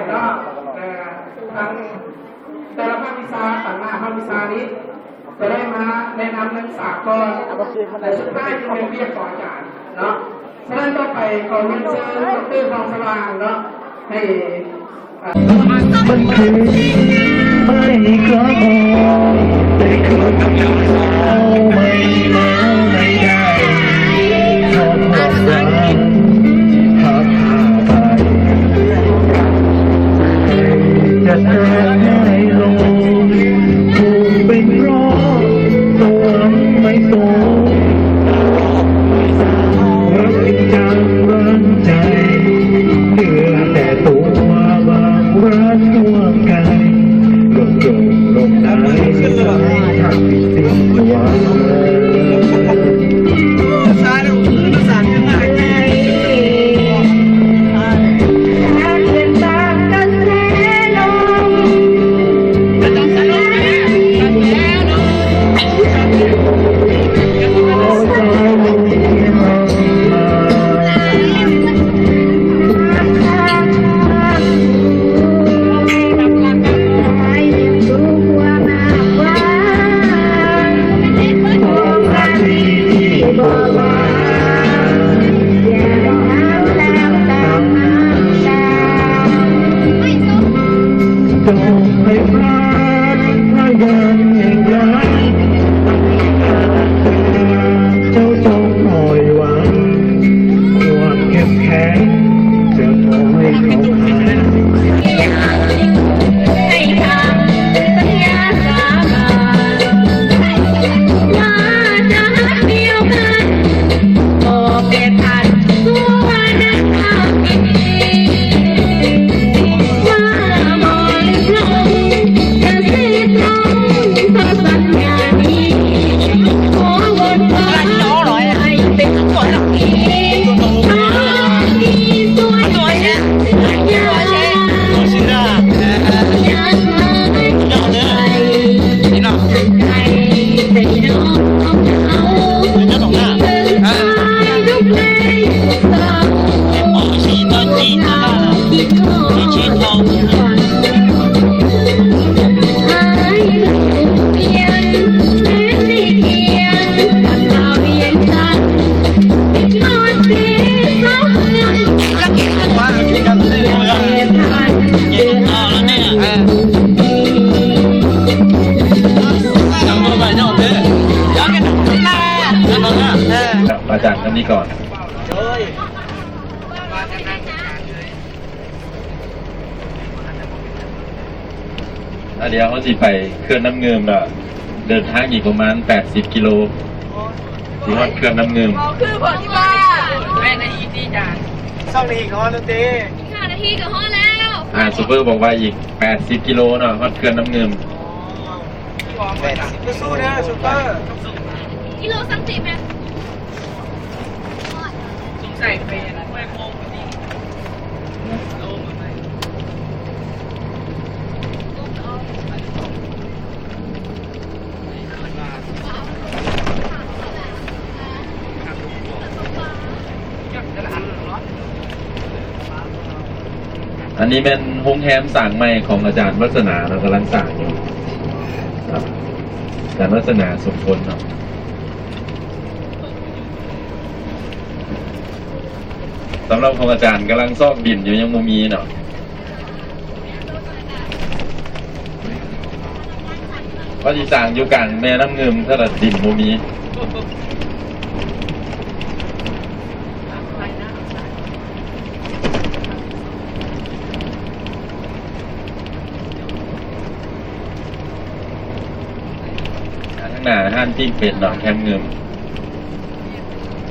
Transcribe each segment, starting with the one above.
Đó, à, tăng, tăng là Phan Thị Sa, tặng là Phan Thị Sa đi. Từ đây mà nên ăn nâng xả con. Là xuất phát cho nên biết có trả. Đó. Sau đây tôi phải cầu nguyện sư, sư Hoàng Sa Vàng đó. Thì มันคือไม่ก็แต่คนเราไม่มาไม่ได้เพราะความรักพาพาไป จะทำให้ลงคงเป็นเพราะตัวไม่ตรงรักจริงจังรักใจเหลือแต่ตัวบางรักร่วมกันก็จบลงได้ทั้งสิ้นตัว จงให้พลาดพยานแห่งรักเจ้าจงคอยหวังความเข้มแข็งจะคอยเข้าหา อาจารย์ท่านนี้ก่อน แล้วเดี๋ยวเขาสิไปเขื่อนน้ำเงิมแล้ว เดินทางอีกประมาณแปดสิบกิโล สิฮอดเขื่อนน้ำเงิม อ๋อ คือพอที่ว่าแปดนาทีจ้ะ สองนาทีก็ฮอดแล้วเต้ อีกห้านาทีก็ฮอดแล้ว อ่า ซูเปอร์บอกว่าอีกแปดสิบกิโลเนาะ ฮอดเขื่อนน้ำเงิม แปดสิบ สู้ๆนะซูเปอร์ กิโลสามสิบแม่ อันนี้แม่นโฮงแฮมสร้างใหม่ของอาจารย์วัสนาเนาะ กำลังสร้างอยู่ครับ อาจารย์วัสนาสมพลเนาะ สำหรับของอาจารย์กำลังซอกดินอยู่ ยังบ่มีเนาะ ว่าสิสร้างอยู่กลางแม่น้ำเงิม ถ้าละดินบ่มี ข้างหน้าห้านปิ้งเป็ดเนาะ แคมเงิม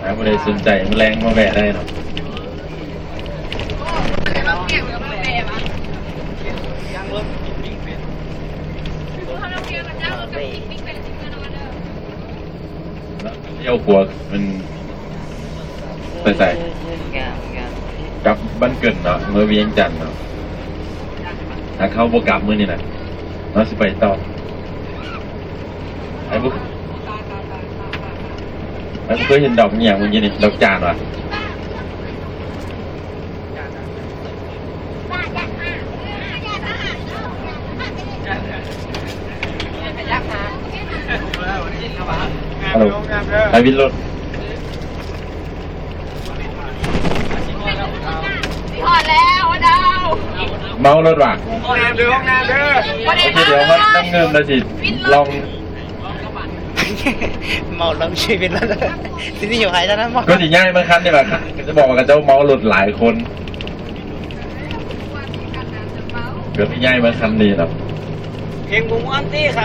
ถ้าผู้ใดสนใจมื้อแลงมาแวะได้เนาะ เลี้ยวขวามันไปใส กลับบ้านเกิดเนาะ เมืองเวียงจันทน์เนาะ ถ้าเข้าบ่กลับมื้อนี้นะ เราสิไปต่อ ไอ้พวก ไอ้พวกเคยเห็นดอกเนี่ย มันอยู่นี่ ดอกจานวะ ป้าจัดมา ไปวินรถ Mauj lawm as. Ua ces tiv hov nab ngwm no tsis loo. Mauj lawm tsis pem lawm. Tsis tau yuav hais tau na mog. Koj tsis nyaij mab khab li mas, koj tsis pom mas koj cov mauj lawm lais kob. Koj tsis nyaij mab khab li no.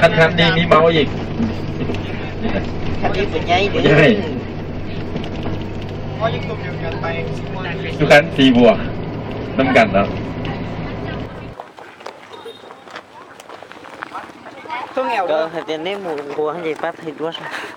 Khab khab li mib mauj ib. Nyaij. Tus khab txiv vuas nab kam no. Koj hais tias neb mus nquas ces pab thaiv duab saib.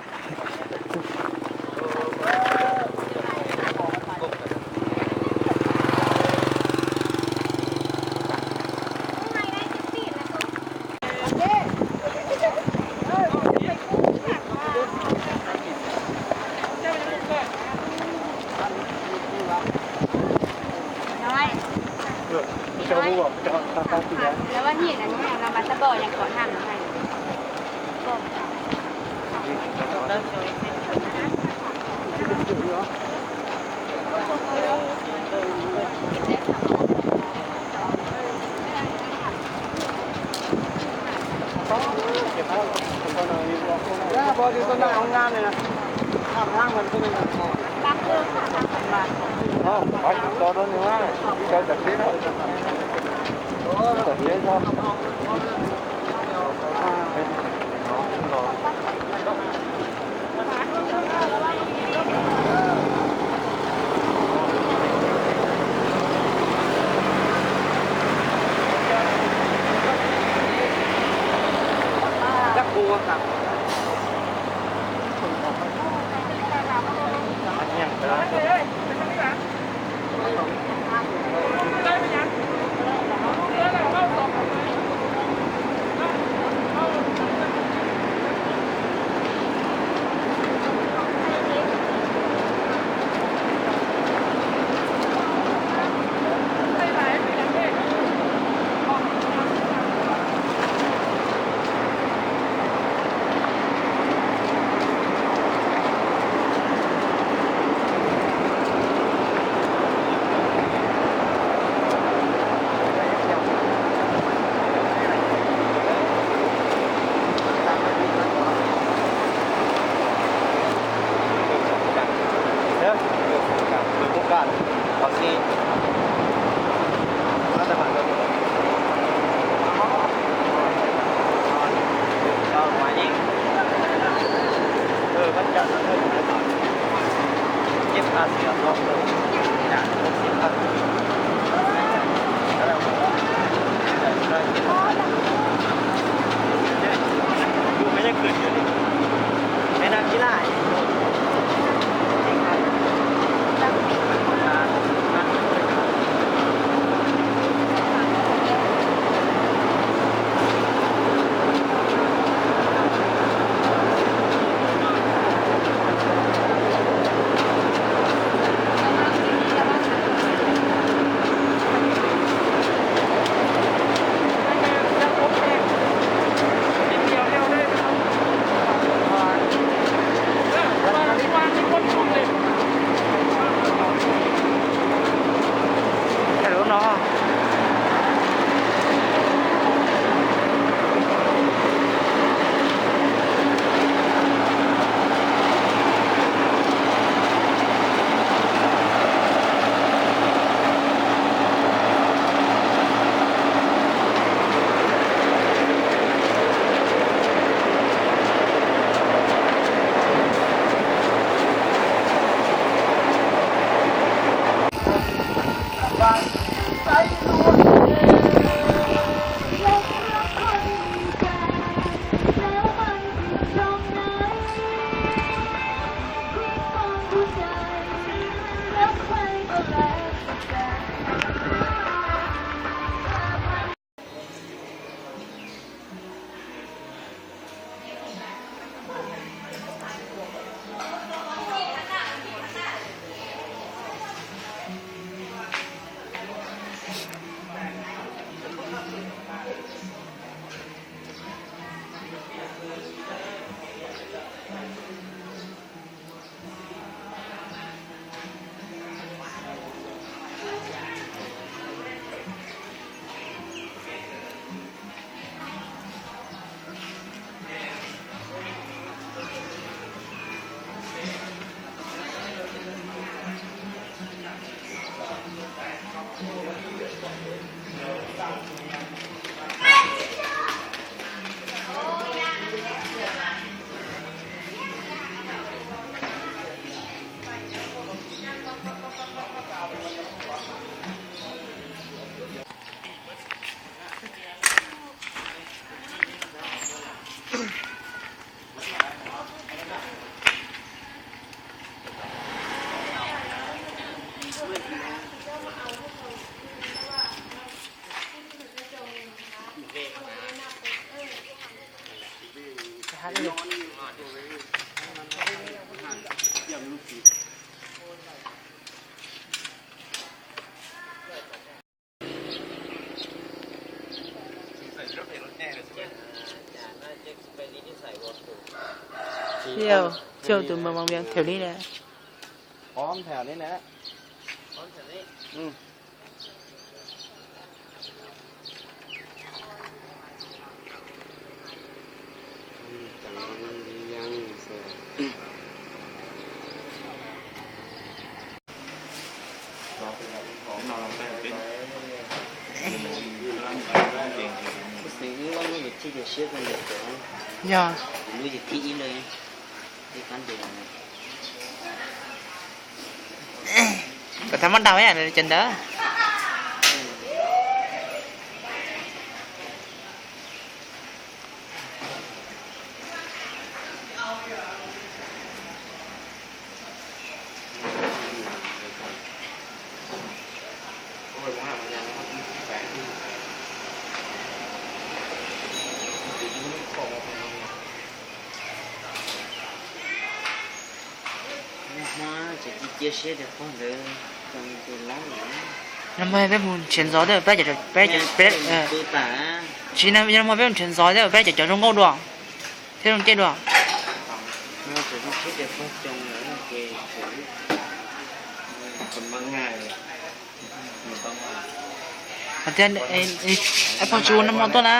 Thiab, thiab tus mos mos vias theem li na. Yog. Kom tau muab daus cov ntawd. Nag hmo peb mus nrhiav ntxov thiab peb cov, peb, tsis, nag hmo peb mus nrhiav ntxov thiab peb cov cov zoo nkauj dua thiab zoo caij dua. Thiab pog tsis ua nag hmo tuaj na.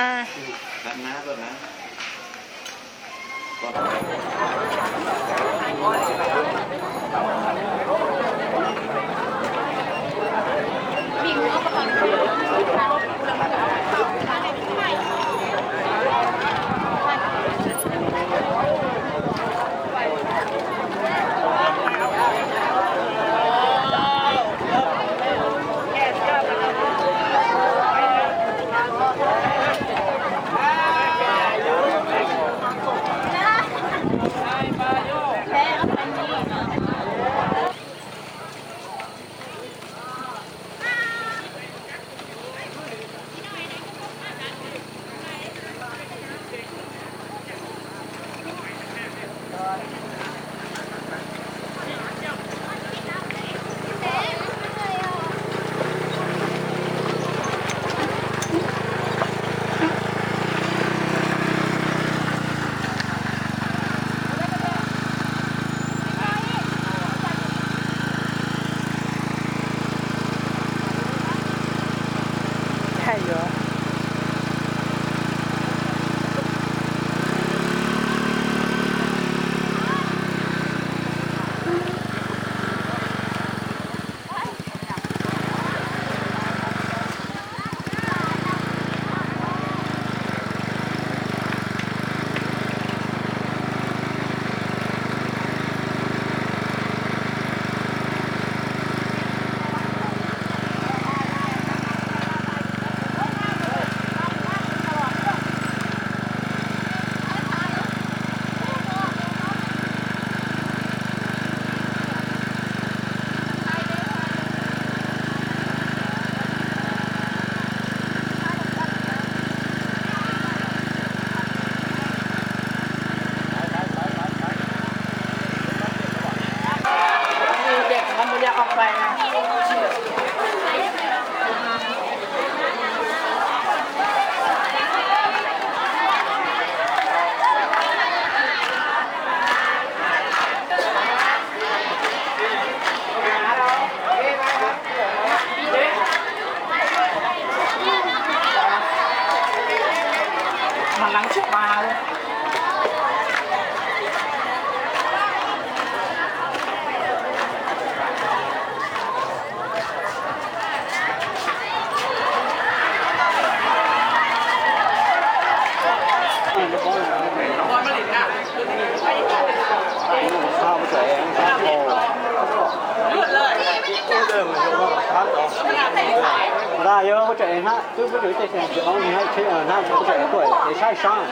Nqa yog ua tseem hnab twb pub tseem tej hnab hnab ua tseem tuaj es saib sab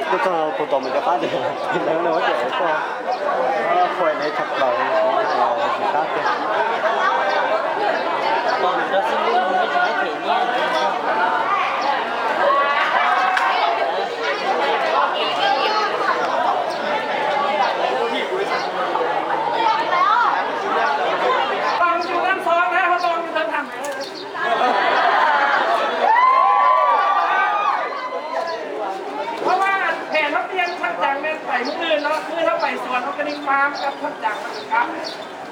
tuaj txog puag tom mus cov qab tias lawv ua tseem tuaj. Qhuas ne tshaj plaws sab tiag. Kham kab thoj cam kab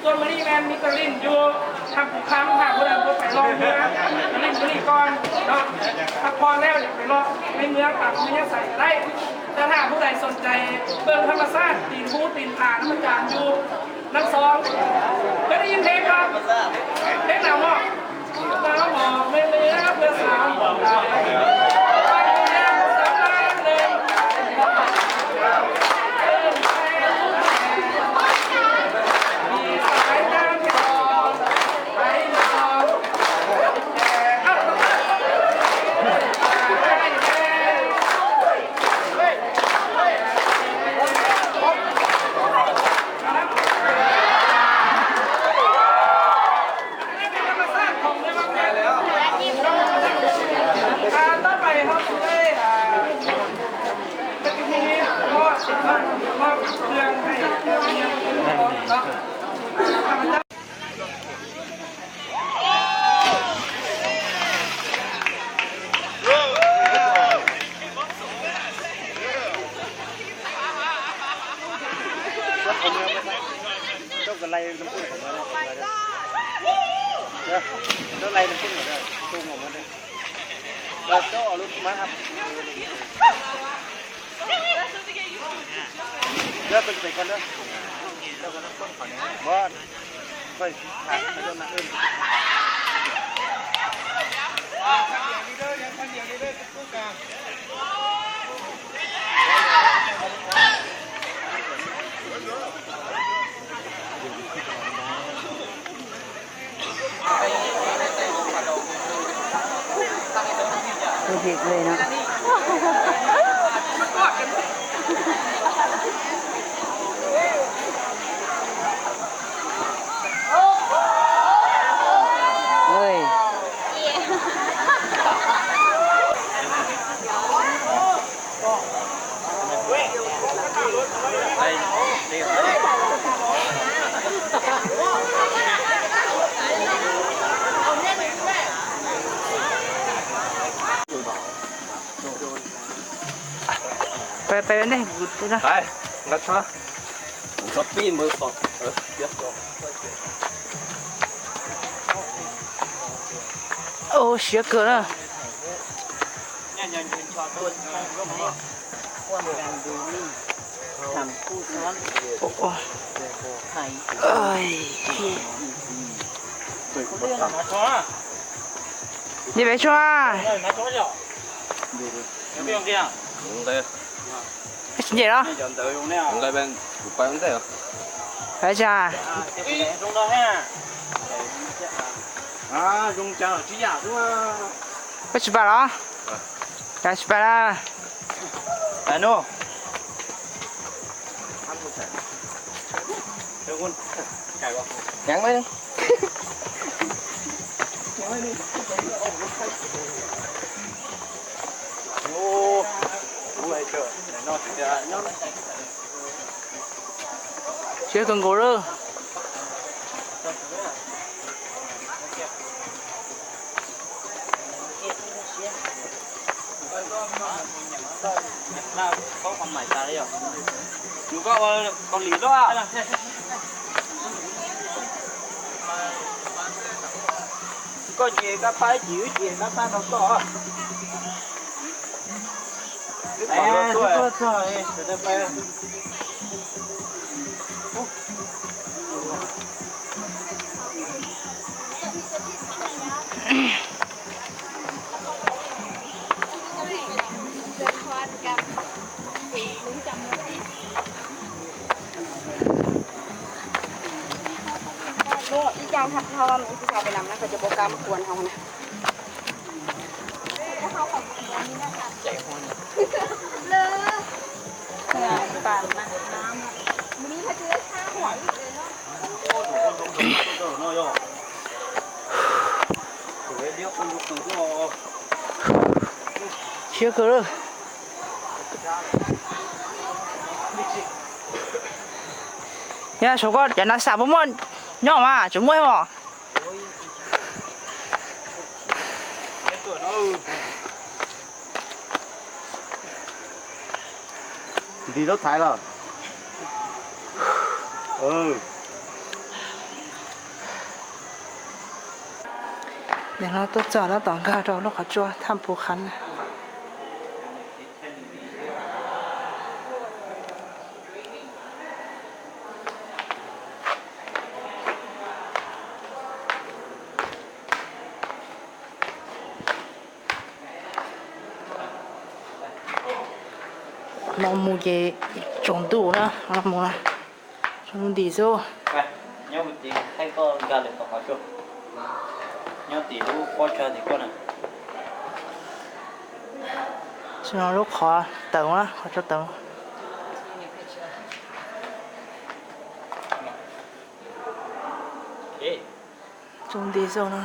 tuaj ma li men mi ta lin yua tham kuv kham tham kuv tham kuv pais loj yua ta lin ta lin koj no. Tham pho lej yam pais loj me mwa tam me nyob xais dai. Ta tham kuv dais xom cais pawg tham ma saj tim hub tim tham tham ma cam yua. Năm sáu. Có đi thêm không? Thế nào không? Tao một mươi lăm, mười sáu. Peb peb ne. Ai, nqa tshuab. Kuv txhob pib npawg qhov. Ua siab kawg na. Nce peb tshuab. Tsis nce los? Pab tsis pab los? Siab kawg nkaus lawm. Koj ces kab pab ib chim, wb ces kab pab rau koj. Ib cag thaj thau mus ib tug xav pem nam na koj cov pab kab mus kuas hau na. Siab kawg lawm. Yog saum koj cov nas xam puas muaj nyob mas tseem muaj mos. Nti zaub thaiv los? Nim no tuaj txog tab tom nkag rau lub qhov tsua Thaj Pus Khav na. No mus ces tsaus ntuj na, no mus na, tsaus ntuj nti xwb. Nyob tim thaij koj nkag lawm tom qhov tsua, nyob tim lub pob tsag tim koj na. Tsis no lub qhov tawm na, qhov tsua tawm. Tsaus nti xwb na.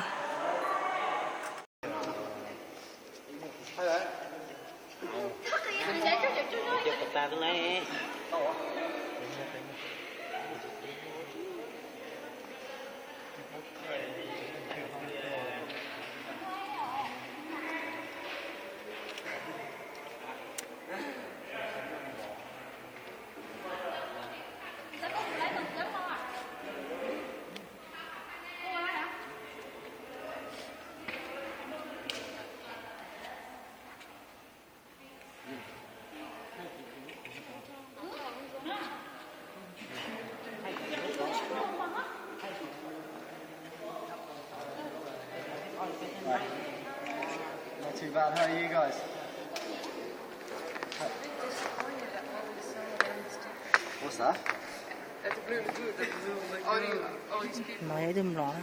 Not too bad. How are you guys? What's that? That's a blue lagoon. The blue lagoon. All you, all these people. No, I didn't know.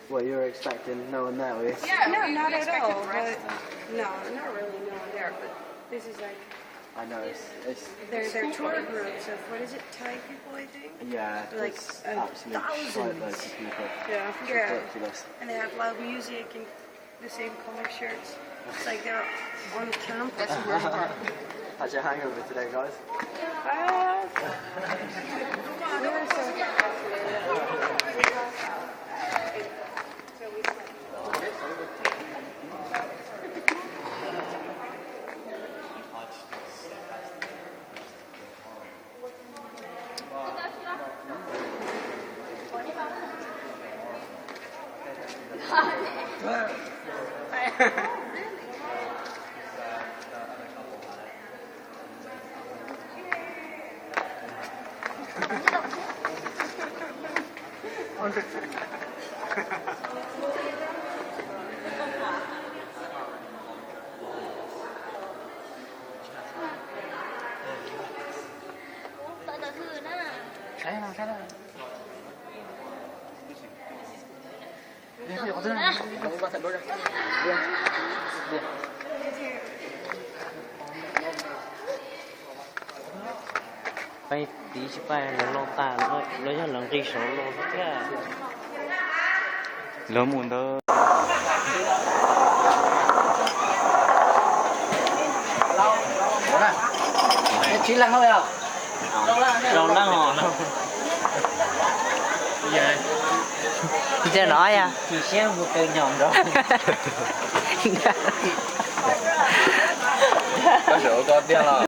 What, you were expecting no one there, were you? Yeah, no, we, not we at expected all, the rest. But no, not really no one there, but this is like I know, it's, it's They're, they're tour groups of, what is it, Thai people, I think? Yeah, like, there's uh, absolute thousands. Shitloads of people. Yeah. It's yeah. Ridiculous. And they have loud music and the same color shirts. It's like they're on campus. How's your hangover today, guys? Ah. We were so Peb tiv tsis pab lawv los tas, lawv yog lawv nqis saud los thiab. Lawv mus ntawd. Tsis leej os. Rau leej os. Ntshe no yog. Chim siab mus tw nyom nrog. Koj sawv ua koj tiag los.